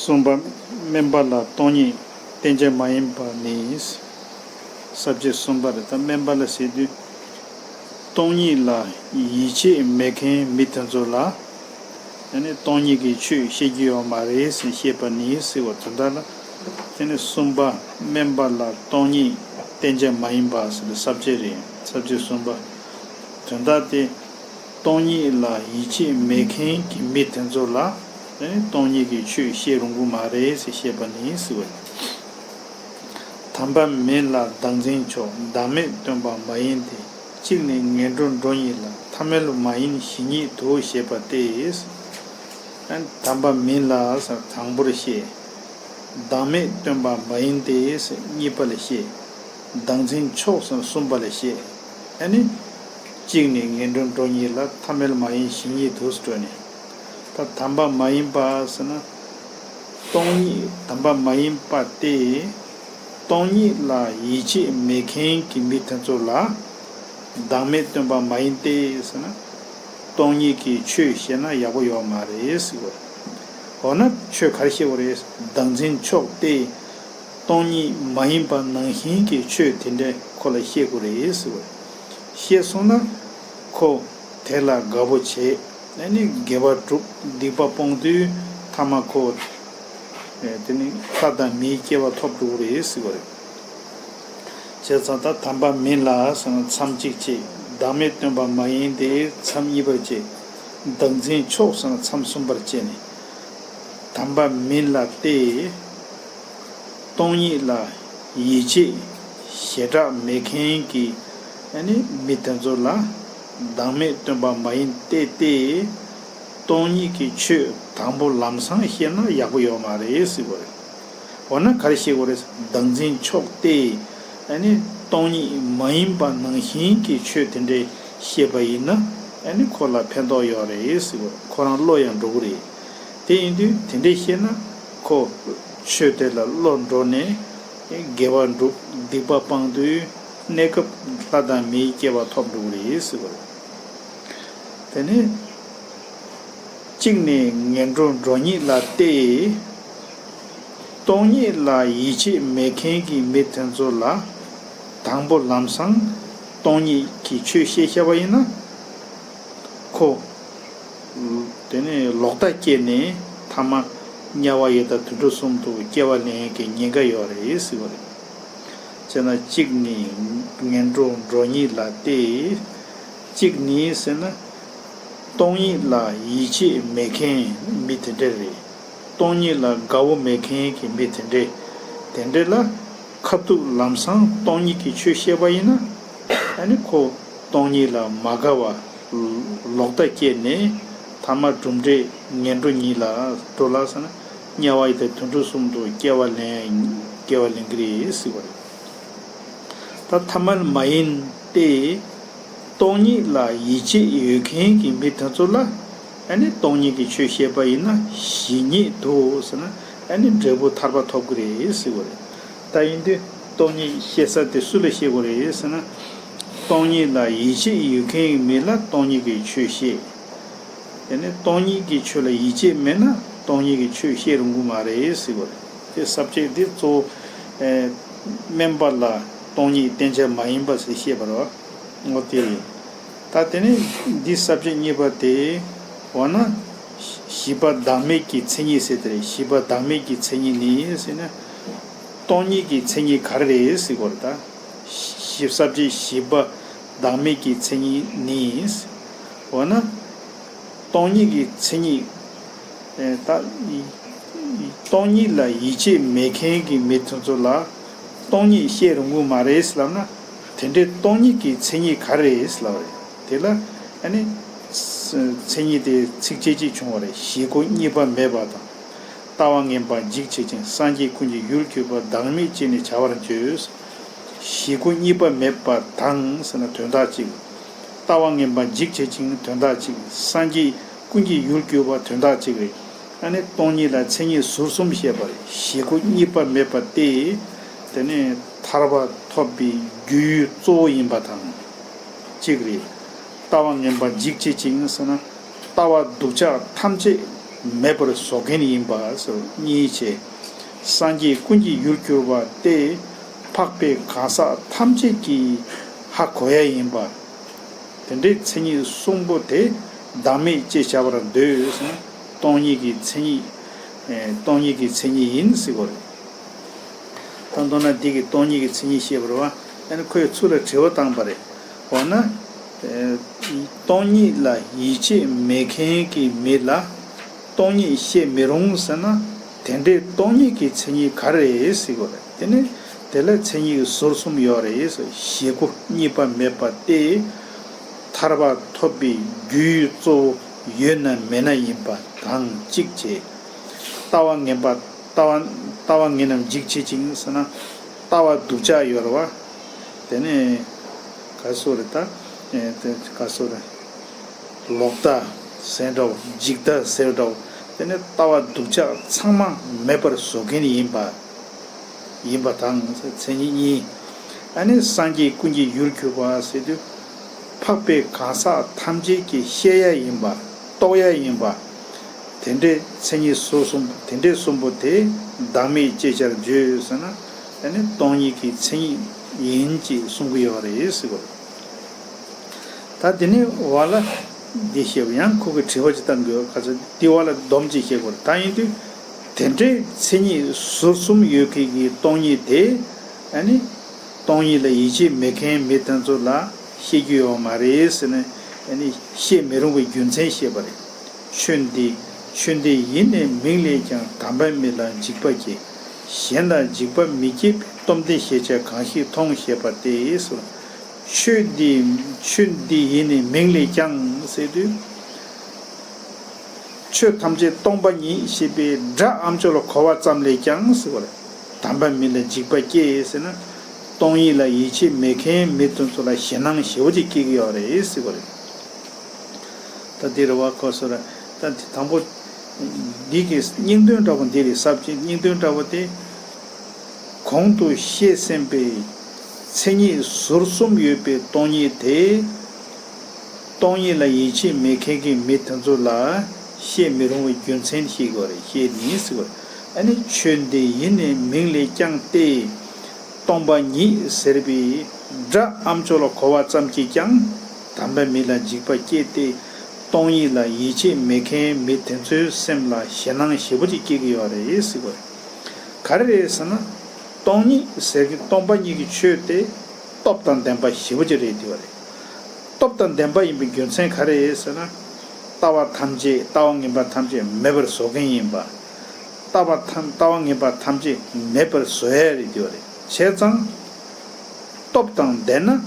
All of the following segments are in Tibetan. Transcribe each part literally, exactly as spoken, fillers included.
གསུམ་པ། དམན་པ་ལ་སྟོང་ཉིད་བསྟན་བྱ་མ་ཡིན་པ་ནི། ས་བཅད་གསུམ་པ་རེད། ད་དམན་པ་ལ་ཟེར་དུས། སྟོང་ཉིད་ལ་ཡིད་ཆེས་མེད་མཁན་མི་དེ་ཚོ་ལ། ཨ་ནི་སྟོང་ཉིད་ཀྱི་ཆོས་བཤད་ཀྱི་ཡོད་མ་རེད་ཟེར་བཤད་པ་ནི་ཟེར་བ་དོན་དག་ལ། དེ་ནི་གསུམ་པ། དམན་པ་ལ་སྟོང་ཉིད་བསྟན་བྱ་མ་ཡིན་པ་ཟེར་བའི་ས་བཅད་རེད། ས་བཅད་གསུམ་པ། དོན་དག་དེ། སྟོང་ཉིད་ལ་ཡིད་ཆེས་མེད་མཁན་གྱི་མི་དེ་ཚོ་ལ། ཨ་ནི་སྟོང་ཉིད་ཀྱི་ཆོས་བཤད་རུང་གི་མ་རེད་ཟེར་བཤད་པ་ནི་ཟེར་བ། དམ་པ་མིན་ལ་བདག་འཛིན་མཆོག་བདག་མེད་སྟོན་པ་མ་ཡིན་ཏེ། གཅིག་ནི་ངན་འགྲོ་འགྲོ་ཉིད་ལ། ཐ་མལ་མ་ཡིན་གཞི་ཉིད་དུ་ཞེས་པ་སྟེ། དམ་པ་མིན་ལ་ཟེར་དང་པོར་བཤད། བདག་མེད་སྟོན་པ་མ་ཡིན་ཏེ་ཟེར་གཉིས་པ་ལ་བཤད། བདག་འཛིན་མཆོག་ཟེར་གསུམ་པ་ལ་བཤད། ཨ་ནི། གཅིག་ནི་ངན་འགྲོ་འགྲོ་ཉིད་ལ། ཐ་མལ་མ་ཡིན་གཞི་ཉིད་དུ་སྤྲོས་ནས། ད་དམ་པ་མ་ཡིན་པ་ཟེར་ན། སྟོང་ཉིད་དམ་པ་མ་ཡིན་པ་སྟེ། སྟོང་ཉིད་ལ་ཡིད་ཆེས་མེད་མཁན་གྱི་མི་དེ་ཚོ་ལ། བདག་མེད་སྟོན་པ་མ་ཡིན་ཏེ་ཟེར་ན། སྟོང་ཉིད་ཀྱི་ཆོས་བཤད་ན་ཡག་པོ་ཡོད་མ་རེད་ཟེར་བ། འོ་ན་ཆོས་ག་རེ་བཤད་དགོས་རེད། བདག་འཛིན་མཆོག་སྟེ། སྟོང་ཉིད་མ་ཡིན་པ་ནང་བཞིན་གྱི་ཆོས་དེ་འདྲ་ཁོ་ལ་བཤད་དགོས་རེད་ཟེར་བ། བཤད་སོང་ན་ཁོ་དེ་ལ་དགའ་པོ་བྱེད། ཨ་ནི་དགེ་བ་སྒྲུབ། སྡིག་པ་སྤོང་དུས་ཐ་མ་ཁོ། ཨེ། དེ་ནི་ལྷ་དང་མིའི་སྐྱེ་བ་ཐོབ་འགྲོ་གི་རེད་ཟེར་བ་རེད། བྱས་ཙང་ད་དམ་པ་མིན་ལ་ཟེར་ན་མཚམས་གཅིག་བྱེད། བདག་མེད་སྟོན་པ་མ་ཡིན་ཏེ་མཚམས་གཉིས་པར་བྱེད། བདག་འཛིན་མཆོག་ཟེར་ན་མཚམས་གསུམ་པར་བྱས་ནས། དམ་པ་མིན་ལ་སྟེ། སྟོང་ཉིད་ལ་ཡིད་ཆེས་ཞེ་དྲག་མེད་མཁན་གྱི་ཨ་ནི་མི་དེ་ཚོ་ལ་བདག་མེད་སྟོན་པ་མ་ཡིན་ཏེ་སྟེ། སྟོང་ཉིད་ཀྱི་ཆོས་དང་པོ་ལམ་སང་བཤད་ན་ཡག་པོ་ཡོད་མ་རེད་ཟེར་བ་རེད། འོ་ན་ག་རེ་བཤད་དགོས་རེད། བདག་འཛིན་མཆོག་སྟེ། ཨ་ནི་སྟོང་ཉིད་མ་ཡིན་པ་ནང་བཞིན་གྱི་ཆོས་དེ་འདྲ་བཤད་པ་ཡིན་ན། ཨ་ནི་ཁོ་ལ་ཕན་ཐོགས་ཡོད་རེད་ཟེར་བ། ཁོ་རང་བློ་ཡང་འགྲོ་གི་རེད། དེ་ཡིན་དུས་དེ་འདྲ་བཤད་ན་ཁོ་ཆོས་དེ་ལ་བློ་འགྲོ་ནས་དགེ་བ་སྒྲུབ། སྡིག་པ་སྤང་དུས་གནས་སྐབས་ལྷ་དང་མིའི་སྐྱེ་བ་ཐོབ་འགྲོ་གི་རེད་ཟེར་བ་རེད། དེ་ནས། གཅིག་ནི་ངན་འགྲོ་འགྲོ་ཉིད་ལ་སྟེ། སྟོང་ཉིད་ལ་ཡིད་ཆེས་མེད་མཁན་གྱི་མི་དེ་ཚོ་ལ། དང་པོ་ལམ་སང་སྟོང་ཉིད་ཀྱི་ཆོས་བཤད་བཤད་པ་ཡིན་ན། ཁོ། དེ་ནས་ལོག་ལྟ་སྐྱེས་ནས་ཐ་མ་དམྱལ་བ་ཡི་དྭགས་དུད་འགྲོ་གསུམ་དུ་སྐྱེ་བ་ལེན་ཡས་ཀྱི་ཉེན་ཁ་ཡོད་རེད་ཟེར་བ་རེད། བྱས་ན་གཅིག་ནི་ངན་འགྲོ་འགྲོ་ཉིད་ལ་སྟེ། གཅིག་ནི་ཟེར་ན། སྟོང་ཉིད་ལ་ཡིད་ཆེས་མེད་མཁན་མི་དེ་འདྲ་རེད། སྟོང་ཉིད་ལ་དགའ་བོ་མེད་མཁན་གྱི་མི་དེ་འདྲ། དེ་འདྲ་ལ་ཁ་ཐུག་ལམ་སང་སྟོང་ཉིད་ཀྱི་ཆོས་བཤད་པ་ཡིན་ན། ཨ་ནི་ཁོ་སྟོང་ཉིད་ལ་མ་དགའ་བ། ལོག་ལྟ་སྐྱེས་ནས་ཐ་མ་གྲུབ་འབྲས་ངན་འགྲོ་ཉིད་ལ་འགྲོ་ལ་ཟེར་ན། དམྱལ་བ་ཡི་དྭགས་དུད་འགྲོ་གསུམ་དུ་སྐྱེ་བ་ལེན། སྐྱེ་བ་ལེན་གྱི་རེད་ཟེར་བ་རེད། ད་ཐ་མལ་མ་ཡིན་ཏེ། སྟོང་ཉིད་ལ་ཡིད་ཆེས་ཡོད་མཁན་གྱི་མི་དེ་ཚོ་ལ། ཨ་ནི་སྟོང་ཉིད་ཀྱི་ཆོས་བཤད་པ་ཡིན་ན་གཞི་ཉིད་དུ་ཟེར་ན། ཨ་ནི་འབྲས་བུ་ཐར་པ་ཐོབ་ཀྱི་རེད་ཟེར་བ་རེད། ད་ཡིན་དུས་སྟོང་ཉིད་བཤད་ས་དེ་སུ་ལ་བཤད་དགོས་རེད་ཟེར་ན། སྟོང་ཉིད་ལ་ཡིད་ཆེས་ཡོད་མཁན་གྱི་མི་ལ་སྟོང་ཉིད་ཀྱི་ཆོས་བཤད། དེ་ནས་སྟོང་ཉིད་ཀྱི་ཆོས་ལ་ཡིད་ཆེས་མེད་ན་སྟོང་ཉིད་ཀྱི་ཆོས་བཤད་རུང་གི་མ་རེད་ཟེར་བ་རེད། དེ་ས་བཅད་འདི་གཙོ་བོ། ཨེ། དམན་པ་ལ་སྟོང་ཉིད་བསྟན་བྱ་མ་ཡིན་པ་ཟེར་བཤད་པ་རེད་བ། འོ་དེ་རེད། ད་དེ་ནས་འདི་ས་བཅད་གཉིས་པ་དེ། འོ་ན། བཞི་པ་བདག་མེད་ཀྱི་མཚན་ཉིད་ཟེར་དེ་རེད། བཞི་པ་བདག་མེད་ཀྱི་མཚན་ཉིད་ནི་ཟེར་ན། སྟོང་ཉིད་ཀྱི་མཚན་ཉིད་ག་རེ་རེད་ཟེར་བ་རེད་ད། བཞི། ས་བཅད་བཞི་པ་བདག་མེད་ཀྱི་མཚན་ཉིད་ནི། འོ་ན། སྟོང་ཉིད་ཀྱི་མཚན་ཉིད། ཨེ། ད། སྟོང་ཉིད་ལ་ཡིད་ཆེས་མེད་མཁན་གྱི་མི་དེ་ཚོ་ལ་སྟོང་ཉིད་བཤད་རུང་གི་མ་རེད་ཟེར་ལབ་ན། དེ་འདྲའི་སྟོང་ཉིད་ཀྱི་མཚན་ཉིད་ག་རེ་རེད་ཟེར་ལབ་པ་རེད། དེ་ལ་ཨ་ནི་མཚན་ཉིད་དེ་ཚིགས་བཅད་གཅིག་བྱུང་བ་རེད། བཞི་པོ་གཉིས་པ་མེད་པ་དང་། ལྟ་བ་ངན་པ་འཇིག་བྱེད་ཅིང་། སངས་རྒྱས་ཀུན་གྱི་ཡུལ་གྱུར་པ། བདག་མེད་ཅེས་ནི་བྱ་བར་བརྗོད། བཞི་པོ་གཉིས་པ་མེད་པ་དང་ཟེར་ན་དོན་དག་གཅིག། ལྟ་བ་ངན་པ་འཇིག་བྱེད་ཅིང་དོན་དག་གཅིག། སངས་རྒྱས་ཀུན་གྱི་ཡུལ་གྱུར་པ་དོན་དག་གཅིག་རེད། ཨ་ནི་སྟོང་ཉིད་ལ་མཚན་ཉིད་ཟུར་གསུམ་བཤད་པ་རེད། བཞི་པོ་གཉིས་པ་མེད་པ་སྟེ། དེ་ནས་ཐར་པ་ཐོབ་པའི་རྒྱུའི་གཙོ་བོ་ཡིན་པ་དང་གཅིག་རེད། ལྟ་བ་ངན་པ་འཇིག་བྱེད་ཅིང་ཟེར་ན། ལྟ་བ་སྡུག་ཅག་ཐམས་ཅད་ མེད་པར་བཟོ་མཁན་ཡིན་པ་སོགས་གཉིས་བྱས། སངས་རྒྱས་ཀུན་གྱི་ཡུལ་གྱུར་པ་སྟེ། འཕགས་པའི་གང་ཟག་ཐམས་ཅད་ཀྱིས་ཧ་གོ་ཡ་ཡིན་པ། དེ་འདྲའི་མཚན་ཉིད་གསུམ་པོ་དེ་བདག་མེད་ཅེས་བྱ་བར་འདོད་ཟེར་ན། སྟོང་ཉིད་ཀྱི་མཚན་ཉིད། ཨེ། སྟོང་ཉིད་ཀྱི་མཚན་ཉིད་ཡིན་ཟེར་གོ་རེད། ད་མདོར་ན་འདི་གི་སྟོང་ཉིད་ཀྱི་མཚན་ཉིད་བཤད་པ་རེད་བ། ཨ་ནི་ཁོས་ཚུར་ལ་དྲི་བ་བཏང་པ་རེད། འོ་ན། ཨེ། སྟོང་ཉིད་ལ་ཡིད་ཆེས་མེད་མཁན་གྱི་མི་ལ་སྟོང་ཉིད་བཤད་མི་རུང་ཟེར་ན། དེ་འདྲའི་སྟོང་ཉིད་ཀྱི་མཚན་ཉིད་ག་རེ་རེད་ཟེར་གོ་རེད། དེ་ནི་དེ་ལ་མཚན་ཉིད་ཟུར་གསུམ་ཡོད་རེད། གཞི་དགུ་གཉིས་པ་མེད་པ་སྟེ། ཐར་པ་ཐོབ་པའི་རྒྱུའི་གཙོ་བོ་ཡོད་ན་མེད་ན་ཡིན་པ་དང་གཅིག་བྱས། ལྟ་བ་ངན་པ། ལྟ་བ། ལྟ་བ་ངན་རྣམས་འཇིག་བྱེད་ཅིང་ཟེར་ན། ལྟ་བ་སྡུག་ཅག་ཡོད་རེད་བ། དེ་ནས་ག་སོ་རེད་ད། ཨེ། དེ་ག་སོ་རེད། ལོག་ལྟ་ཟེར་འདྲ་བོ། འཇིག་ལྟ་ཟེར་འདྲ་བོ། དེ་ནས་ལྟ་བ་སྡུག་ཅག་ཚང་མ་མེད་པར་བཟོ་མཁན་ཡིན་པ། ཡིན་པ་དང་མཚན་ཉིད་གཉིས། ཨ་ནི་སངས་རྒྱས་ཀུན་གྱི་ཡུལ་གྱུར་པ་ཟེར་དུས། འཕགས་པའི་གང་ཟག་ཐམས་ཅད་ཀྱིས་ཤེས་ཡ་ཡིན་པ། རྟོགས་ཡ་ཡིན་པ། དེ་འདྲའི་མཚན་ཉིད་ཟུར་གསུམ། དེ་འདྲའི་གསུམ་པོ་དེ་བདག་མེད་ཅེས་བྱར་བརྗོད་ཟེར་ན། ཨ་ནི་སྟོང་ཉིད་ཀྱི་མཚན་ཉིད་ཡིན་ཅེས་གསུང་གི་ཡོད་རེད་ཟེར་གོ། ད་དེ་ནས་བ་ལ་འདི་བཤད་པ། ཡང་ཁོ་གི་དྲི་བ་ཅིག་བཏང་དགོས། ག་ཚོད་འདི་བ་ལ་སྡོམ་ཅིག་བཤད་དགོས། ད་ཡིན་དུས་དེ་འདྲའི་མཚན་ཉིད་ཟུར་གསུམ་ཡོད་མཁན་གྱི་སྟོང་ཉིད་དེ། ཨ་ནི་སྟོང་ཉིད་ལ་ཡིད་ཆེས་མེད་མཁན་མི་དེ་ཚོ་ལ་བཤད་རྒྱུ་ཡོད་མ་རེད་ཟེར་ནས། ཨ་ནི་བཤད་མི་རུང་བའི་རྒྱུ་མཚན་བཤད་པ་རེད། ཆོས་འདི། ཆོས་འདི་ཡིས་ནི་མིང་ལས་ཀྱང་། དམ་པའི་མི་ལ་འཇིགས་པ་སྐྱེ། གཞན་ལ་འཇིགས་པ་མི་སྐྱེད་པའི། སྟོབས་ལྡན་ཞེས་བྱ་གང་ཞིག་མཐོང་། ཞེས་པ་སྟེ་ཟེར། ཆོས་འདི། ཆོས་འདི་ཡིས་ནི་མིང་ལས་ཀྱང་ཟེར་དུས། ཆོས་ཐམས་ཅད་སྟོང་པ་ཉིད་ཞེས་པའི་སྒྲ་ཨ་མཆོག་ལ་གོ་བ་ཙམ་ལས་ཀྱང་ཟེར་བ་རེད། དམ་པ་མི་ལ་འཇིགས་པ་སྐྱེ་ཟེར་ན། སྟོང་ཉིད་ལ་ཡིད་ཆེས་མེད་མཁན་མི་དེ་ཚོ་ལ་ཞེད་སྣང་ཞེ་པོ་ཅིག་སྐྱེ་གི་ཡོད་རེད་ཟེར་བ་རེད། ད་འདི་རེད་བ། ཁོ་སོ་ར། ད་འདི་དང་པོ། འདི་གི་སྙིང་དོན་འདྲ་བོ་འདི་རེད་ཟེར་བ་ཅིག། སྙིང་དོན་འདྲ་བོ་དེ། གོང་དུ་བཤད་ཟིན་པའི་མཚན་ཉིད་ཟུར་གསུམ་ཡོད་པའི་སྟོང་ཉིད་དེ། སྟོང་ཉིད་ལ་ཡིད་ཆེས་མེད་མཁན་གྱི་མི་དེ་ཚོ་ལ་བཤད་མི་རུང་བའི་རྒྱུ་མཚན་ཤེས་དགོས་རེད། ཤེས་ནི་ཟེར་བ། ཨ་ནི་ཆོས་འདི་ཡིས་ནི་མིང་ལས་ཀྱང་སྟེ། སྟོང་པ་ཉིད་ཟེར་བའི་སྒྲ་ཨ་མཆོག་ལ་གོ་བ་ཙམ་གྱིས་ཀྱང་དམ་པའི་མི་ལ་འཇིགས་པ་སྐྱེ་སྟེ། སྟོང་ཉིད་ལ་ཡིད་ཆེས་མེད་མཁན་མི་དེ་ཚོའི་སེམས་ལ་ཞེད་སྣང་ཞེ་པོ་ཅིག་སྐྱེ་གི་ཡོད་རེད་ཟེར་བ་རེད། ག་རེ་རེད་ཟེར་ན། སྟོང་ཉིད་ཟེར་གྱི། སྟོང་པ་ཉིད་ཀྱི་ཆོས་དེ་སྟོབས་དང་ལྡན་པ་ཞེ་པོ་ཅིག་རེད་ཟེར་བ་རེད། སྟོབས་དང་ལྡན་པ་ཡིན་པའི་རྒྱུ་མཚན་ག་རེ་རེད་ཟེར་ན། ལྟ་བ་ཐམས་ཅད། ལྟ་བ་ངན་པ་ཐམས་ཅད་མེད་པར་བཟོ་མཁན་ཡིན་པ། ལྟ་བ་ཐམས། ལྟ་བ་ངན་པ་ཐམས་ཅད་མེད་པར་བཟོ་ཡ་རེད་ཟེར་བ་རེད། བྱས་ཙང་སྟོབས་དང་ལྡན་ན།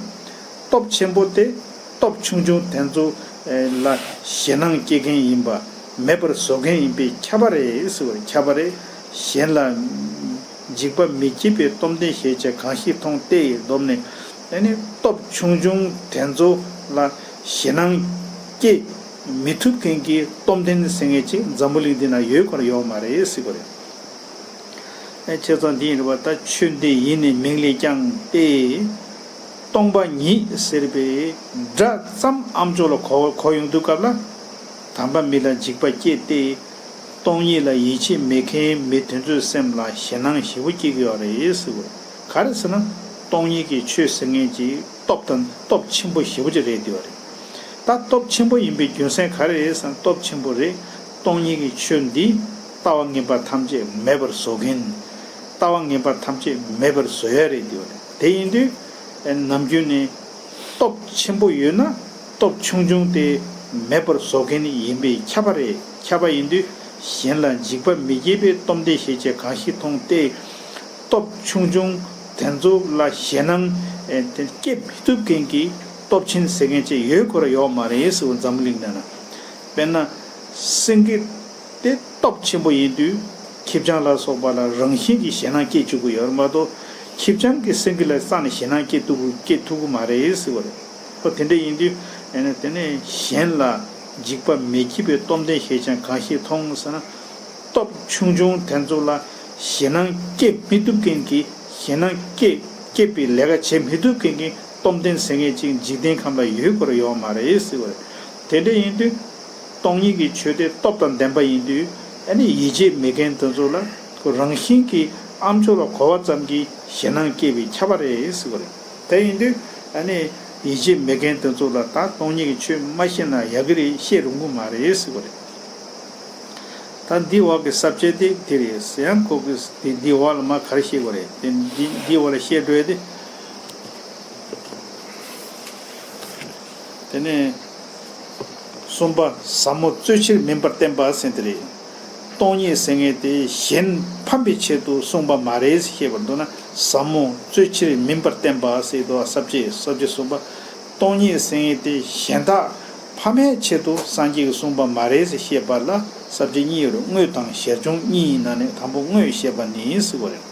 སྟོབས་ཆེན་པོ་དེ་སྟོབས་ཆུང་ཆུང་དེ་ཚོ་ལ་ཞེད་སྣང་སྐྱེ་མཁན་ཡིན་པ། མེད་པར་བཟོ་མཁན་ཡིན་པས་ཁྱབ་པ་རེད་ཟེར་བ་རེད། ཁྱབ་པ་རེད། གཞན་ལ་འཇིགས་པ་མི་སྐྱེད་པའི། སྟོབས་ལྡན་ཞེས་བྱ་གང་ཞིག་མཐོང་། སྟེ་སྡོམ་ནས། ཨ་ནི་སྟོབས་ཆུང་ཆུང་དེ་ཚོ་ལ་ཞེད་སྣང་སྐྱེ་མི་ཐུབ་མཁན་གྱི་སྟོབས་ལྡན་ཟེར་མཁན་ཅིག་འཛམ་བུ་གླིང་འདི་ན་ཡོད་ཁར་ཡོད་མ་རེད་ཟེར་བ་རེད། ཨེ། བྱས་ཙང་འདི་ཡིན་རེད་པ། ད་ཆོས་འདི་ཡིས་ནི་མིང་ལས་ཀྱང་སྟེ། སྟོང་པ་ཉིད་ཟེར་བའི་སྒྲ་ཙམ་ཨ་མཆོག་ལ་གོ། གོ་ཡོང་དུས་སྐབས་ལ། དམ་པ་མི་ལ་འཇིགས་པ་སྐྱེ་སྟེ། སྟོང་ཉིད་ལ་ཡིད་ཆེས་མེད་མཁན་མི་དེ་ཚོའི་སེམས་ལ་ཞེད་སྣང་ཞེ་པོ་སྐྱེ་གི་ཡོད་རེད་ཟེར་བ། ག་རེ་ཟེར་ན། སྟོང་ཉིད་ཀྱི་ཆོས་ཟེར་མཁན་ཅིག་སྟོབས་དང་། སྟོབས་ཆེན་པོ་ཞེ་པོ་ཅིག་རེད་ཟེར་བ་རེད། ད་སྟོབས་ཆེན་པོ་ཡིན་པའི་རྒྱུ་མཚན་ག་རེ་རེད་ཟེར་ན། སྟོབས་ཆེན་པོ་རེད། སྟོང་ཉིད་ཀྱི་ཆོས་འདི་ལྟ་བ་ངན་པ་ཐམས་ཅད་མེད་པར་བཟོ་མཁན། ལྟ་བ་ངན་པ་ཐམས་ཅད་མེད་པར་བཟོ་ཡ་རེད་ཟེར་བ་རེད། དེ་ཡིན་དུས་ནམ་རྒྱུན་ནས་སྟོབས་ཆེན་པོ་ཡོད་ན་སྟོབས་ཆུང་ཆུང་དེ་མེད་པར་བཟོ་མཁན་ཡིན་པས་ཁྱབ་པ་རེད། ཁྱབ་པ་ཡིན་དུས་གཞན་ལ་འཇིགས་པ་མི་སྐྱེད་པའི། སྟོབས་ལྡན་ཞེས་བྱ་གང་ཞིག་མཐོང་སྟེ། སྟོབས་ཆུང་ཆུང་དེ་ཚོ་ལ་ཞེད་སྣང་། ཨེ། དེ་སྐྱེ་མི་ཐུབ་མཁན་གྱི་སྟོབས་ཆེན་ཟེར་མཁན་ཅིག་ཡོད་ཁར་ཡོད་མ་རེད་ཟེར་བ། འཛམ་བུ་གླིང་ནང་ན། དཔེར་ན་སེང་གེ་དེ་སྟོབས་ཆེན་པོ་ཡིན་དུས་ཁྱི་སྤྱང་ལ་སོགས་པ་ལ་རང་བཞིན་གྱིས་ཞེད་སྣང་སྐྱེ་བཅུག་གི་ཡོད་རེད་མ་གཏོགས། ཁྱི་སྤྱང་གིས་སེང་གེ་ལ་རྩ་ནས་ཞེད་སྣང་སྐྱེ་ཐུབ། སྐྱེ་ཐུབ་ཀྱི་མ་རེད་ཟེར་བ་རེད། ཨོ། དེ་འདྲ་ཡིན་དུས་ཨ་ནི་དེ་ནས་གཞན་ལ་འཇིགས་པ་མི་སྐྱེད་པའི། སྟོབས་ལྡན་ཞེས་བྱ་གང་ཞིག་མཐོང་ཟེར་ན། སྟོབས་ཆུང་ཆུང་དེ་ཚོ་ལ་ཞེད་སྣང་སྐྱེ་མི་ཐུབ་མཁན་གྱི། ཞེད་སྣང་སྐྱེ། སྐྱེད་པའི་ལས་ཀ་བྱེད་མི་ཐུབ་མཁན་གྱི་སྟོབས་ལྡན་ཟེར་མཁན་ཅིག་འཇིག་རྟེན་ཁམས་ལ་ཡོད་ཁར་ཡོད་མ་རེད་ཟེར་བ་རེད། དེ་འདྲ་ཡིན་དུས། སྟོང་ཉིད་ཀྱི་ཆོས་དེ་སྟོབས་དང་ལྡན་པ་ཡིན་དུས། ཨ་ནི་ཡིད་ཆེས་མེད་མཁན་དེ་ཚོ་ལ་ཁོ་རང་བཞིན་གྱིས་ཨ་མཆོག་ལ་གོ་བ་ཙམ་གྱིས་ཞེད་སྣང་སྐྱེ་བའི་ཁྱབ་པ་རེད་ཟེར་བ་རེད། དེ་ཡིན་དུས་ཨ་ནི་ཡིད་ཆེས་མེད་མཁན་དེ་ཚོ་ལ་ད་སྟོང་ཉིད་ཀྱི་ཆོས་མ་ཤེས་ན་ཡག་གི་རེད། ཤེས་རུང་གི་མ་རེད་ཟེར་བ་རེད། ད་འདི་འོག་གི་ས་བཅད་དེ་དེ་རེད། ཡང་ཁོ་གིས་དེ་འདི་འོག་ལ་མ་ག་རེ་བཤད་དགོས་རེད། དེ་འདི་འདི་འོག་ལ་བཤད་འགྲོ་ཡ་དེ། དེ་ནས་གསུམ་པ། ཟབ་མོ་རྩོལ་ཕྱིར་མིན་པར་བསྟན་པ་ཟེར་དེ་རེད། སྟོང་ཉིད་ཟེར་མཁན་དེ་གཞན་ཕམ་པའི་ཆེད་དུ་གསུངས་པ་མ་རེད་ཟེར་བཤད་པར་འདོད་ན། ཟབ་མོ་རྩོལ་ཕྱིར་མིན་པར་བསྟན་པ་ཟེར་དུས་ས་བཅད་ས་བཅད་གསུམ་པ། སྟོང་ཉིད་ཟེར་མཁན་དེ་གཞན་དག་ཕམ་པའི་ཆེད་དུ་སངས་རྒྱས་ཀྱིས་གསུངས་པ་མ་རེད་ཟེར་བཤད་པ་ལ་ས་བཅད་གཉིས་ཡོད་རེད། དངོས་དང་གཞལ་བྱུང་གཉིས་ཡིན་ན་ནི་དང་པོ་དངོས་བཤད་པ་ནི་ཟེར་བ་རེད།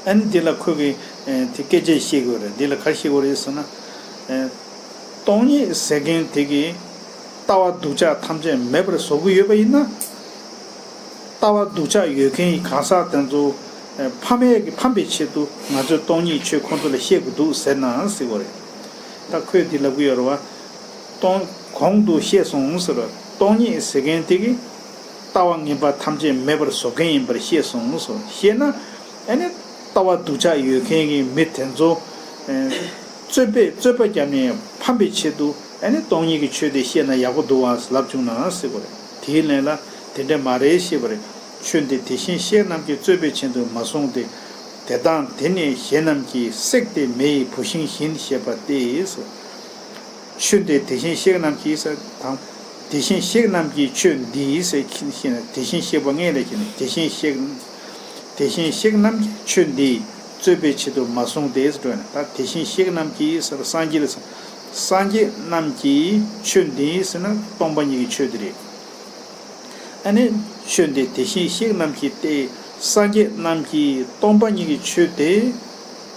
ཨ་ནི་འདི་ལ་ཁོས་ཀྱིས་ཨེ་དེ་སྐད་ཆ་བཤད་དགོས་རེད། འདི་ལ་ག་རེ་བཤད་དགོས་རེད་ཟེར་ན། ཨེ་སྟོང་ཉིད་ཟེར་མཁན་དེ་གིས་ལྟ་བ་སྡུག་ཅག་ཐམས་ཅད་མེད་པར་བཟོ་གི་ཡོད་པ་ཡིན་ན། ལྟ་བ་སྡུག་ཅག་ཡོད་མཁན་གྱི་གང་ཟག་དེ་ཚོ་ཨེ་ཕམ་ཡས་ཀྱི་ཕམ་པའི་ཆེད་དུ་ང་ཚོས་སྟོང་ཉིད་ཆོས་ཁོང་ཚོ་ལ་བཤད་དགོས་འདུག་ཟེར་ན་ཟེར་བ་རེད། ད་ཁོས་འདི་ལབ་ཀྱི་ཡོད་རེད་བ། སྟོང་གོང་དུ་བཤད་སོང་ཟེར་བ། སྟོང་ཉིད་ཟེར་མཁན་དེ་གིས་ལྟ་བ་ངན་པ་ཐམས་ཅད་མེད་པར་བཟོ་མཁན་ཡིན་པར་བཤད་སོང་ཟེར་བ། བཤད་ན་ཨ་ནི་ལྟ་བ་སྡུག་ཅག་ཡོད་མཁན་གྱི་མི་དེ་ཚོ་ཨེ་རྩོད་པས་རྩོད་པ་བརྒྱབ་ནས་ཕམ་པའི་ཆེད་དུ་ཨ་ནི་སྟོང་ཉིད་ཀྱི་ཆོས་དེ་བཤད་ན་ཡག་པོ་འདུག་བ་ལབ་བྱུང་ན་ཟེར་བ་རེད། དེའི་ལན་ལ་དེ་འདྲ་མ་རེད་ཞེས་པ་རེད། ཆོས་འདི་དེ་བཞིན་གཤེགས་རྣམས་ཀྱིས་རྩོད་པའི་ཆེད་དུ་མ་གསུངས་ཏེ། དེ་དང་དེ་ནི་གཞན་རྣམས་ཀྱིས་བསྲེགས་ཏེ་མེ་ཡི་བུད་ཤིང་བཞིན་ཞེས་པ་སྟེ། ཆོས་འདི་དེ་བཞིན་གཤེགས་རྣམས་ཀྱིས་ཟེར་དང་། དེ་བཞིན་གཤེགས་རྣམས་ཀྱིས་ཆོས་འདི་ཟེར་ཁྱེར་ནས། དེ་བཞིན་གཤེགས་པ་སྔོན་ལ་ཁྱེར་ནས། དེ་བཞིན་གཤེགས། དེ་བཞིན་གཤེགས་རྣམས་ཀྱིས་ཆོས་འདི་རྩོད་པའི་ཆེད་དུ་མ་གསུངས་ཏེ་ཟེར་འགྲོ་ཡ་ན། ད་དེ་བཞིན་གཤེགས་རྣམས་ཀྱིས་ཟེར་སངས་རྒྱས་ལ་ཟེར། སངས་རྒྱས་རྣམས་ཀྱིས་ཆོས་འདི་ཟེར་ན་སྟོང་པ་ཉིད་ཀྱི་ཆོས་དེ་རེད། ཨ་ནི་ཆོས་འདི་དེ་བཞིན་གཤེགས་རྣམས་ཀྱིས་ཏེ། སངས་རྒྱས་རྣམས་ཀྱིས་སྟོང་པ་ཉིད་ཀྱི་ཆོས་དེ་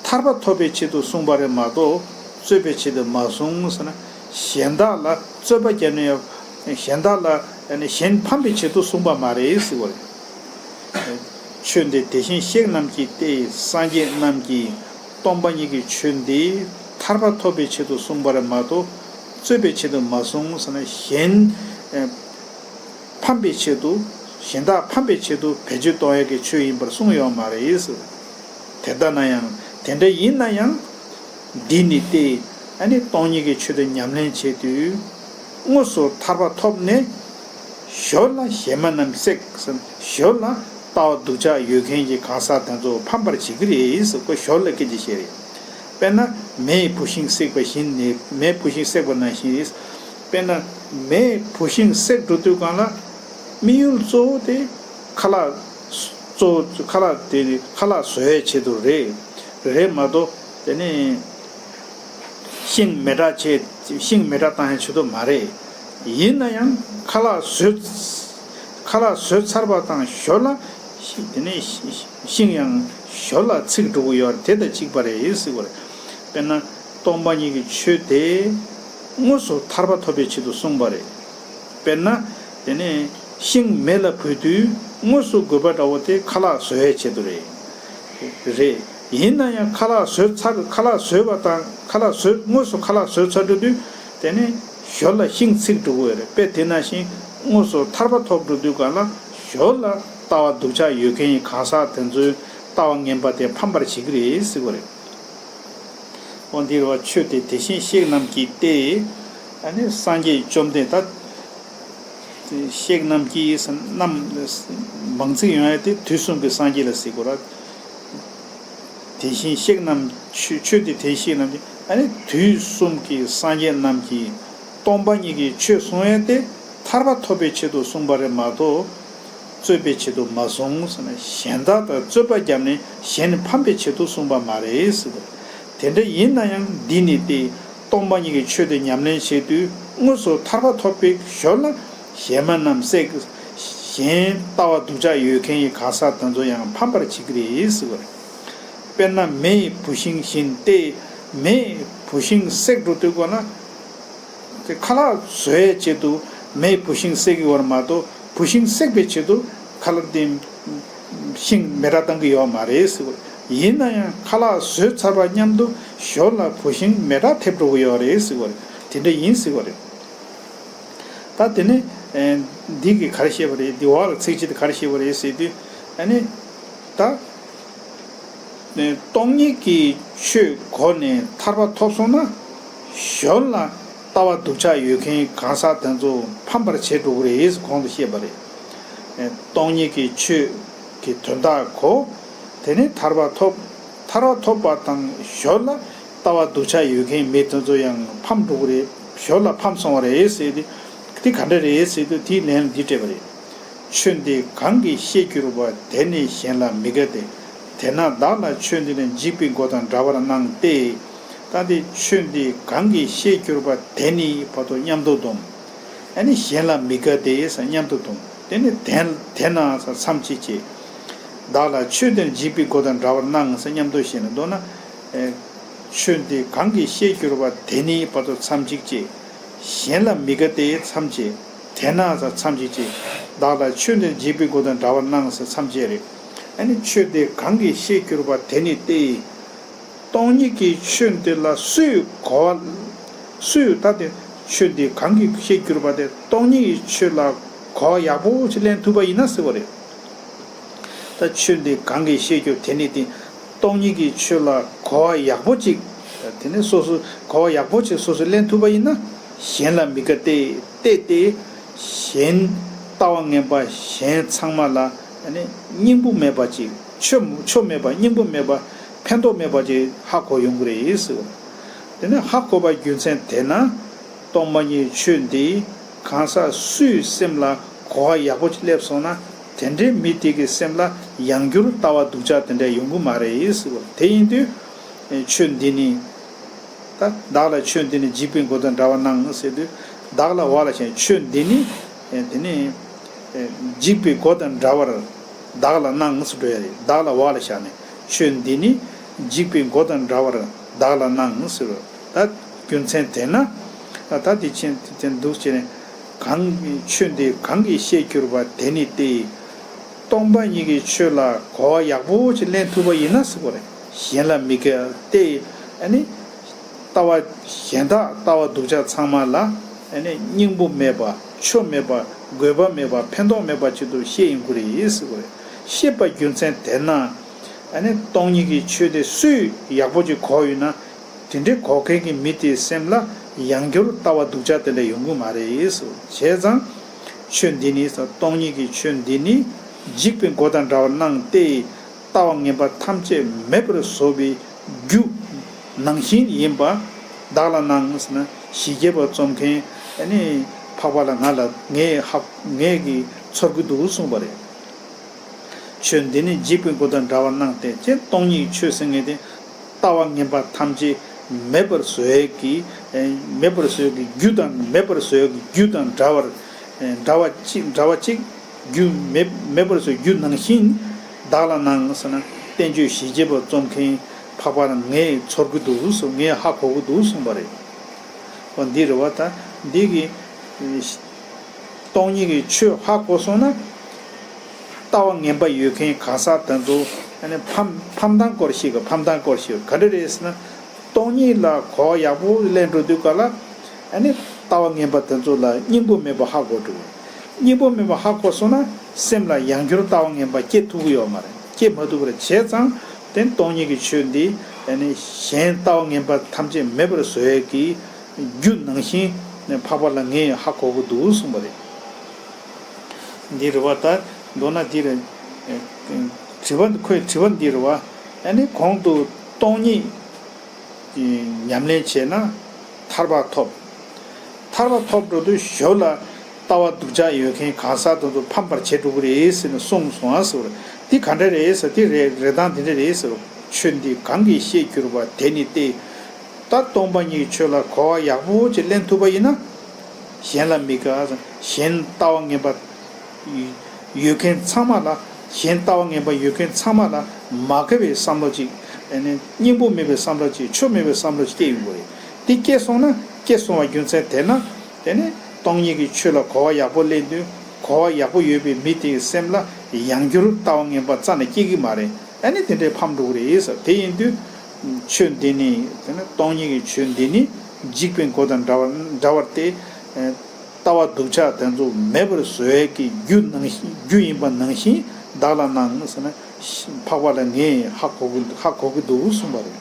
ཐར་པ་ཐོབ་པའི་ཆེད་དུ་གསུངས་པ་རེད་མ་གཏོགས་རྩོད་པའི་ཆེད་དུ་མ་གསུངས་ཟེར་ན། གཞན་དག་ལ་རྩོད་པ་བརྒྱབ་ནས་ཡང་གཞན་དག་ལ་ཨ་ནི་གཞན་ཕམ་པའི་ཆེད་དུ་གསུངས་པ་མ་རེད་ཟེར་བ་རེད། ཆོས་འདི་དེ་བཞིན་གཤེགས་རྣམས་ཀྱིས་ཏེ། སངས་རྒྱས་རྣམས་ཀྱིས་སྟོང་པ་ཉིད་ཀྱི་ཆོས་འདི་ཐར་པ་ཐོབ་པའི་ཆེད་དུ་གསུངས་པ་རེད་མ་གཏོགས་རྩོད་པའི་ཆེད་དུ་མ་གསུངས་ཟེར་ན། གཞན་ཕམ་པའི་ཆེད་དུ། གཞན་དག་ཕམ་པའི་ཆེད་དུ་བེད་སྤྱོད་གཏོང་ཡག་གི་ཆོས་ཡིན་པར་གསུངས་ཡོད་མ་རེད་ཟེར། དེ་ལྟ་ན་ཡང་། དེ་འདྲ་ཡིན་ན་ཡང་། འདི་ནི་སྟེ། ཨ་ནི་སྟོང་ཉིད་ཀྱི་ཆོས་དེ་ཉམས་ལེན་བྱེད་དུས་དངོས་སུ་ཐར་པ་ཐོབ་ནས། ཞོར་ལ་གཞན་མ་རྣམས་བསྲེག་ཟེར། ཞོར་ལ་ལྟ་བ་སྡུག་ཅག་ཡོད་མཁན་གྱི་གང་ཟག་དེ་ཚོ་ཕམ་པར་བྱེད་ཀྱི་རེད་ཟེར། ཁོ་ཞོར་ལ་སྐད་ཆ་བཤད་རེད། དཔེར་ན་མེས་བུད་ཤིང་བསྲེགས་པ་བཞིན་ནི། མེས་བུད་ཤིང་བསྲེགས་པ་ནང་བཞིན་རེད། དཔེར་ན་མེས་བུད་ཤིང་བསྲེགས་འགྲོ་དུས་སྒང་ལ་དམིགས་ཡུལ་གཙོ་བོ་དེ་ཁ་ལག་གཙོ་བོ་ཁ་ལག་དེ་ཁ་ལག་བཟོ་ཡའི་ཆེད་དུ་རེད། རེད་མ་གཏོགས་དེ་ནས་ཤིང་མེ་སྲེག་བྱེད། ཤིང་མེ་སྲེག་བཏང་ཡའི་ཆེད་དུ་མ་རེད། ཡིན་ན་ཡང་ཁ་ལག་བཟོས། ཁ་ལག་བཟོས་ཚར་བ་དང་ཞོར་ལ་ཤི་དེ་ནས་ཤི་ཤིང་ཡང་ཞོར་ལ་ཚིག་འགྲོ་གི་ཡོད་རེད། དེ་དང་གཅིག་པ་རེད་ཟེར་བ་རེད། དཔེར་ན་སྟོང་པ་ཉིད་ཀྱི་ཆོས་དེ་དངོས་སུ་ཐར་པ་ཐོབ་པའི་ཆེད་དུ་གསུངས་པ་རེད། དཔེར་ན་དེ་ནས་ཤིང་མེ་ལ་བུད་དུས་དངོས་སུ་དགོས་པ་འདྲ་བོ་དེ་ཁ་ལག་བཟོ་ཡའི་ཆེད་དུ་རེད། རེད། ཡིན་ན་ཡང་ཁ་ལག་བཟོས་ཚར། ཁ་ལག་བཟོས་པ་དང་ཁ་ལག་བཟོས། དངོས་སུ་ཁ་ལག་བཟོས་ཚར་འགྲོ་དུས་དེ་ནས་ཞོར་ལ་ཤིང་ཚིག་འགྲོ་གི་ཡོད་རེད། དཔེ་དེ་ནང་བཞིན་དངོས་སུ་ཐར་པ་ཐོབ་འགྲོ་དུས་སྒང་ལ་ཞོར་ལ་ལྟ་བ་སྡུག་ཅག་ཡོད་མཁན་གྱི་གང་ཟག་དེ་ཚོའི་ལྟ་བ་ངན་པ་དེ་ཕམ་པར་བྱེད་ཀྱི་རེད་ཟེར་བ་རེད། འོ་འདིར་བ་ཆོས་དེ་དེ་བཞིན་གཤེགས་རྣམས་ཀྱིས་ཏེ། ཨ་ནི་སངས་རྒྱས་བཅོམ་ལྡན་ད། གཤེགས་རྣམས་ཀྱིས་རྣམས་མང་ཚིག་ཡོང་ཡ་དེ་དུས་གསུམ་གྱི་སངས་རྒྱས་ལ་ཟེར་དགོས་ར། དེ་བཞིན་གཤེགས་རྣམས་ཆོས་ཆོས་དེ་དེ་བཞིན་གཤེགས་རྣམས་ཀྱིས། ཨ་ནི་དུས་གསུམ་གྱི་སངས་རྒྱས་རྣམས་ཀྱིས་སྟོང་པ་ཉིད་ཀྱི་ཆོས་གསུང་ཡ་དེ་ཐར་པ་ཐོབ་པའི་ཆེད་དུ་གསུངས་པ་རེད་མ་གཏོགས། རྩོད་པའི་ཆེད་དུ་མ་གསུངས་ཟེར་ན། གཞན་དག་དང་རྩོད་པ་བརྒྱབ་ནས་གཞན་ཕམ་པའི་ཆེད་དུ་གསུངས་པ་མ་རེད་ཟེར་བ། དེ་འདྲ་ཡིན་ན་ཡང་འདི་ནི་སྟེ། སྟོང་པ་ཉིད་ཀྱི་ཆོས་དེ་ཉམས་ལེན་བྱེད་དུས་དངོས་སུ་ཐར་པ་ཐོབ་པའི་ཞོར་ལ་གཞན་མ་རྣམས་བསྲེག་གཞན་ལྟ་བ་སྡུག་ཅག་ཡོད་མཁན་གྱི་གང་ཟག་དེ་ཚོ་ཡང་ཕམ་པར་བྱེད་ཀྱི་རེད་ཟེར་བ་རེད། དཔེར་ན་མེ་ཡི་བུད་ཤིང་བཞིན་ཏེ། མེ་ཡི་བུད་ཤིང་བསྲེག་འགྲོ་དུས་སྒང་ལ། དེ་ཁ་ལག་བཟོ་ཡའི་ཆེད་དུ་མེ་བུད་ཤིང་བསྲེག་གི་ཡོད་རེད་མ་གཏོགས་བུད་ཤིང་བསྲེག་པའི་ཆེད་དུ་ཁ་ལག་དེ་ཤིང་མེ་སྲེག་བཏང་གི་ཡོད་མ་རེད་ཟེར་བ་རེད། ཡིན་ན་ཡང་ཁ་ལག་བཟོས་ཚར་བ་མཉམ་དུ་ཞོར་ལ་བུད་ཤིང་མེ་སྲེག་ཐེབས་འགྲོ་གི་ཡོད་རེད་ཟེར་བ་རེད། དེ་འདྲ་ཡིན་ཟེར་བ་རེད། ད་དེ་ནས་ཨེ་འདི་གི་ག་རེ་བཤད་པ་རེད། འདི་འོག་ལ་ཚིགས་བཅད་དེ་ག་རེ་བཤད་པ་རེད་ཟེར་དུས། ཨ་ནི་ད་ཨེ་སྟོང་ཉིད་ཀྱི་ཆོས་གོ་ནས་ཐར་པ་ཐོབ་སོང་ན། ཞོར་ལ་ལྟ་བ་སྡུག་ཅག་ཡོད་མཁན་གང་ཟག་དེ་ཚོ་ཕམ་པར་བྱེད་འགྲོ་གི་རེད་ཟེར་གོང་དུ་བཤད་པ་རེད། ཨེ་སྟོང་ཉིད་ཀྱི་ཆོས་ཀྱི་དོན་དག་གོ། དེ་ནས་ཐར་པ་ཐོབ། ཐར་པ་ཐོབ་པ་དང་ཞོར་ལ་ལྟ་བ་སྡུག་ཅག་ཡོད་མཁན་མི་དེ་ཚོ་ཡང་ཕམ་འགྲོ་གི་རེད། ཞོར་ལ་ཕམ་སོང་བ་རེད་ཟེར་ཏེ། དེ་ག་འདྲ་རེད་ཟེར་དུས། དེའི་ལན་འདི་སྤྲད་པ་རེད། ཆོས་འདི་གང་གིས་ཤེས་གྱུར་པ། དེ་ནི་གཞན་ལ་མི་དགའ་སྟེ། དེས་ན་བདག་ལ་ཆོས་འདི་ནི། འཇིག་པའི་སྒོ་དང་འདྲ་བར་སྣང་སྟེ། ད་དེ་ཆོས་འདི་གང་གིས་ཤེས་གྱུར་པ། དེ་ནི་བར་དུ་མཉམ་དུ་སྡོམ། ཨ་ནི་གཞན་ལ་མི་དགའ་སྟེ་ཟེར་མཉམ་དུ་སྡོམ། དེ་ནི་དེ་དེས་ན་ཟེར་མཚམས་གཅིག་བྱས། བདག་ལ་ཆོས་འདི་ནི། འཇིག་པའི་སྒོ་དང་འདྲ་བར་སྣང་ཟེར་མཉམ་དུ་བཤད་ནས། མདོར་ན། ཨེ་ཆོས་འདི་གང་གིས་ཤེས་གྱུར་པ། དེ་ནི་བར་དུ་མཚམས་གཅིག་བྱས། གཞན་ལ་མི་དགའ་སྟེ་མཚམས་བཅད། དེས་ན་ཟེར་མཚམས་གཅིག་བྱས། བདག་ལ་ཆོས་འདི་ནི། འཇིག་པའི་སྒོ་དང་འདྲ་བར་སྣང་ཟེར་མཚམས་བཅད་རེད། ཨ་ནི་ཆོས་འདི་གང་གིས་ཤེས་གྱུར་པ། དེ་ནི་སྟེ། སྟོང་ཉིད་ཀྱི་ཆོས་འདི་ལ་སུས་གོ་བ། སུས་ད་དེ་ཆོས་འདི་གང་གིས་ཤེས་གྱུར་པ་དེ། སྟོང་ཉིད་ཀྱི་ཆོས་ལ་གོ་བ་ཡག་པོ་ཅིག་ལེན་ཐུབ་པ་ཡིན་ན་ཟེར་བ་རེད། ད་ཆོས་འདི་གང་གིས་ཤེས་གྱུར། དེ་ནི་སྟེ། སྟོང་ཉིད་ཀྱི་ཆོས་ལ་གོ་བ་ཡག་པོ་ཅིག། དེ་ནི་སོ་སོ་གོ་བ་ཡག་པོ་ཅིག་སོ་སོས་ལེན་ཐུབ་པ་ཡིན་ན། གཞན་ལ་མི་དགའ་སྟེ། སྟེ་སྟེ། གཞན་ལྟ་བ་ངན་པ་གཞན་ཚང་མ་ལ་ཨ་ནི་སྙིང་པོ་མེད་པ་ཅིག། ཆོ་ཆོ་མེད་པ། སྙིང་པོ་མེད་པ། ཕན་ཐོགས་མེད་པ་ཅིག་ཧ་གོ་ཡོང་གི་རེད་ཟེར་བ། དེ་ནས་ཧ་གོ་བ་རྒྱུ་མཚན་དེས་ན། སྟོང་པ་ཉིད་ཆོས་འདི་གང་ཟག་སུའི་སེམས་ལ་གོ་བ་ཡག་པོ་ཅིག་སླེབས་སོང་ན། དེ་འདྲའི་མི་དེ་གི་སེམས་ལ་ཡང་བསྐྱར་ལྟ་བ་སྡུག་ཅག་དེ་འདྲ་ཡོང་གི་མ་རེད་ཟེར་བ། དེ་ཡིན་དུས་ཆོས་འདི་ནི། ད་བདག་ལ་ཆོས་འདི་ནི། འཇིག་པའི་སྒོ་དང་འདྲ་བར་སྣང་ཟེར་དུས། བདག་ལ་བ་ལ་བཞག་ཆོས་འདི་ནི། དེ་ནི་འཇིག་པའི་སྒོ་དང་འདྲ་བར་བདག་ལ་སྣང་ཟེར་འགྲོ་ཡ་རེད། བདག་ལ་བ་ལ་བཞག་ནས། ཆོས་འདི་ནི་འཇིག་པའི་སྒོ་དང་འདྲ་བར་བདག་ལ་སྣང་ཟེར་བ། ད་རྒྱུ་མཚན་དེས་ན། ད་དེ་ཕྱིན་དེ་འདུག་ཅེས་ནས། གང་ཆོས་འདི་གང་གིས་ཤེས་གྱུར་པ། དེ་ནི་སྟེ། སྟོང་པ་ཉིད་ཀྱི་ཆོས་ལ་གོ་བ་ཡག་པོ་ཅིག་ལེན་ཐུབ་པ་ཡིན་ན་ཟེར་བ་རེད། གཞན་ལ་མི་དགའ་སྟེ། ཨ་ནི་ལྟ་བ་གཞན་དག་ལྟ་བ་སྡུག་ཅག་ཚང་མ་ལ་ཨ་ནི་སྙིང་པོ་མེད་པ། ཆོ་མེད་པ། དགོས་པ་མེད་པ། ཕན་ཐོགས་མེད་པ་ཅིག་ཏུ་ཤེས་ཡོང་གི་རེད་ཟེར་བ་རེད། ཤེས་པ་རྒྱུ་མཚན་དེས་ན། ཨ་ནི་སྟོང་ཉིད་ཀྱི་ཆོས་དེ་སུས་ཡག་པོ་ཅིག་གོ་ཡོད་ན། དེ་འདྲའི་གོ་མཁན་གྱི་མི་དེའི་སེམས་ལ་ཡང་བསྐྱར་ལྟ་བ་སྡུག་ཅག་དེ་འདྲ་ཡོང་གི་མ་རེད་ཟེར། བྱས་ཙང་། ཆོས་འདི་ནི་ཟེར། སྟོང་ཉིད་ཀྱི་ཆོས་འདི་ནི། འཇིག་པའི་སྒོ་དང་འདྲ་བར་སྣང་སྟེ། ལྟ་བ་ངན་པ་ཐམས་ཅད་མེད་པར་བཟོ་བའི་རྒྱུ་ནང་བཞིན་ཡིན་པ་བདག་ལ་སྣང་ཟེར་ན། ཞི་བྱེད་པ་རྩོམ་མཁན་ཨ་ནི་འཕགས་པ་ལ་ང་ལ་ངས་ཧ་ངས་ཀྱིས་ཚོར་གྱི་འདུག་གསུངས་པ་རེད། ཆོས་འདི་ནི་འཇིག་པའི་སྒོ་དང་འདྲ་བར་སྣང་སྟེ། ཅེས་སྟོང་ཉིད་ཆོས་ཟེར་མཁན་དེ། ལྟ་བ་ངན་པ་ཐམས་ཅད་མེད་པར་བཟོ་ཡས་ཀྱི། ཨེ་མེད་པར་བཟོ་ཡས་ཀྱི་རྒྱུ་དང་། མེད་པར་བཟོ་ཡས་ཀྱི་རྒྱུ་དང་འདྲ་བར། ཨེ་འདྲ་བ་གཅིག། འདྲ་བ་གཅིག། རྒྱུ་མེད་མེད་པར་བཟོ་ཡས་རྒྱུ་ནང་བཞིན་བདག་ལ་སྣང་ཟེར་ན། བསྟན་བཅོས་ཞི་བྱེད་པ་རྩོམ་མཁན་འཕགས་པ་ལ་ངས་ཚོར་གྱི་འདུག་གསུངས། ངས་ཧ་གོ་གི་འདུག་གསུངས་པ་རེད། འོ་འདི་རེད་བ། ད་འདི་གི། ཨེ་སྟོང་ཉིད་ཀྱི་ཆོས་ཧ་གོ་སོང་ན། ལྟ་བ་ངན་པ་ཡོད་མཁན་གང་ཟག་དེ་ཚོ་ཨ་ནི་ཕམ་ཕམ་སྟངས་སྐོར་ཞིག་གི། ཕམ་སྟངས་སྐོར་ཞིག་ག་འདྲ་རེད་ཟེར་ན། སྟོང་ཉིད་ལ་གོ་བ་ཡག་པོ་ལེན་འགྲོ་དུས་ག་ལ། ཨ་ནི་ལྟ་བ་ངན་པ་དེ་ཚོ་ལ་སྙིང་པོ་མེད་པ་ཧ་གོ་འགྲོ། སྙིང་པོ་མེད་པ་ཧ་གོ་སོང་ན། སེམས་ལ་ཡང་བསྐྱར་ལྟ་བ་ངན་པ་སྐྱེ་ཐུབ་ཀྱི་ཡོད་མ་རེད། སྐྱེ་མ་ཐུབ་པ་རེད། བྱས་ཙང་དེ་སྟོང་ཉིད་ཀྱི་ཆོས་འདི་ཨ་ནི་གཞན་ལྟ་བ་ངན་པ་ཐམས་ཅད་མེད་པར་བཟོ་ཡས་ཀྱི་རྒྱུ་ནང་བཞིན་འཕགས་པ་ལ་ངས་ཧ་གོ་གི་འདུག་གསུངས་པ་རེད། འདི་རེད་བ། ད་མདོར་ན་འདི་རེད། ཨེ་དྲི་བ་འདི། ཁོའི་དྲི་བ་འདི་རེད་བ། ཨ་ནི་གོང་དུ་སྟོང་ཉིད་ཀྱི་ཉམས་ལེན་བྱས་ན་ཐར་པ་ཐོབ། ཐར་པ་ཐོབ་འགྲོ་དུས་ཞོར་ལ་ལྟ་བ་སྡུག་ཅག་ཡོད་མཁན་གང་ཟག་དེ་ཚོ་ཕམ་པར་བྱེད་འགྲོ་གི་རེད་ཟེར་ནས་གསུངས་སོང་ཨ་ཟེར་བ་རེད། འདི་ག་འདྲ་རེད་ཟེར། འདི་རེད། རེད་སྟངས་འདི་འདྲ་རེད་ཟེར་བ། ཆོས་འདི་གང་གིས་ཤེས་གྱུར་པ། དེ་ནི་སྟེ། ད་སྟོང་པ་ཉིད་ཆོས་ལ་གོ་བ་ཡག་པོ་ཅིག་ལེན་ཐུབ་པ་ཡིན་ན། གཞན་ལ་མི་དགའ། གཞན་ལྟ་བ་ངན་པ་ཡོད་མཁན་ཚང་མ་ལ། གཞན་ལྟ་བ་ངན་པ་ཡོད་མཁན་ཚང་མ་ལ་མ་དགའ་བའི་བསམ་བློ་ཅིག། ཨ་ནི་སྙིང་པོ་མེད་པའི་བསམ་བློ་ཅིག། ཆོ་མེད་པའི་བསམ་བློ་ཅིག་སྐྱེ་ཡོང་གི་རེད། དེ་སྐྱེ་སོང་ན། སྐྱེ་སོང་བ་རྒྱུ་མཚན་དེས་ན། དེ་ནི་སྟོང་ཉིད་ཀྱི་ཆོས་ལ་གོ་བ་ཡག་པོ་ལེན་དུས། གོ་བ་ཡག་པོ་ཡོད་པའི་མི་དེའི་སེམས་ལ་ཡང་བསྐྱར་ལྟ་བ་ངན་པ་རྩ་ནས་སྐྱེ་གི་མ་རེད། ཨ་ནི་དེ་འདྲའི་ཕམ་འགྲོ་གི་རེད་ཟེར། དེ་ཡིན་དུས་ཆོས་འདི་ནི། དེ་ནི་སྟོང་ཉིད་ཀྱི་ཆོས་འདི་ནི་འཇིག་པའི་སྒོ་དང་འདྲ་བར་འདྲ་བར་སྟེ། ཨ་ ལྟ་བ་སྡུག་ཅག་དེ་ཚོ་མེད་པར་བཟོ་ཡས་ཀྱི་རྒྱུ་ནང་བཞིན་རྒྱུ་ཡིན་པ་ནང་བཞིན་བདག་ལ་གནང་ཟེར་ན། འཕགས་པ་ལ་ངས་ཧ་གོ་གི་ཧ་གོ་གི་འདུག་གསུངས་པ་རེད།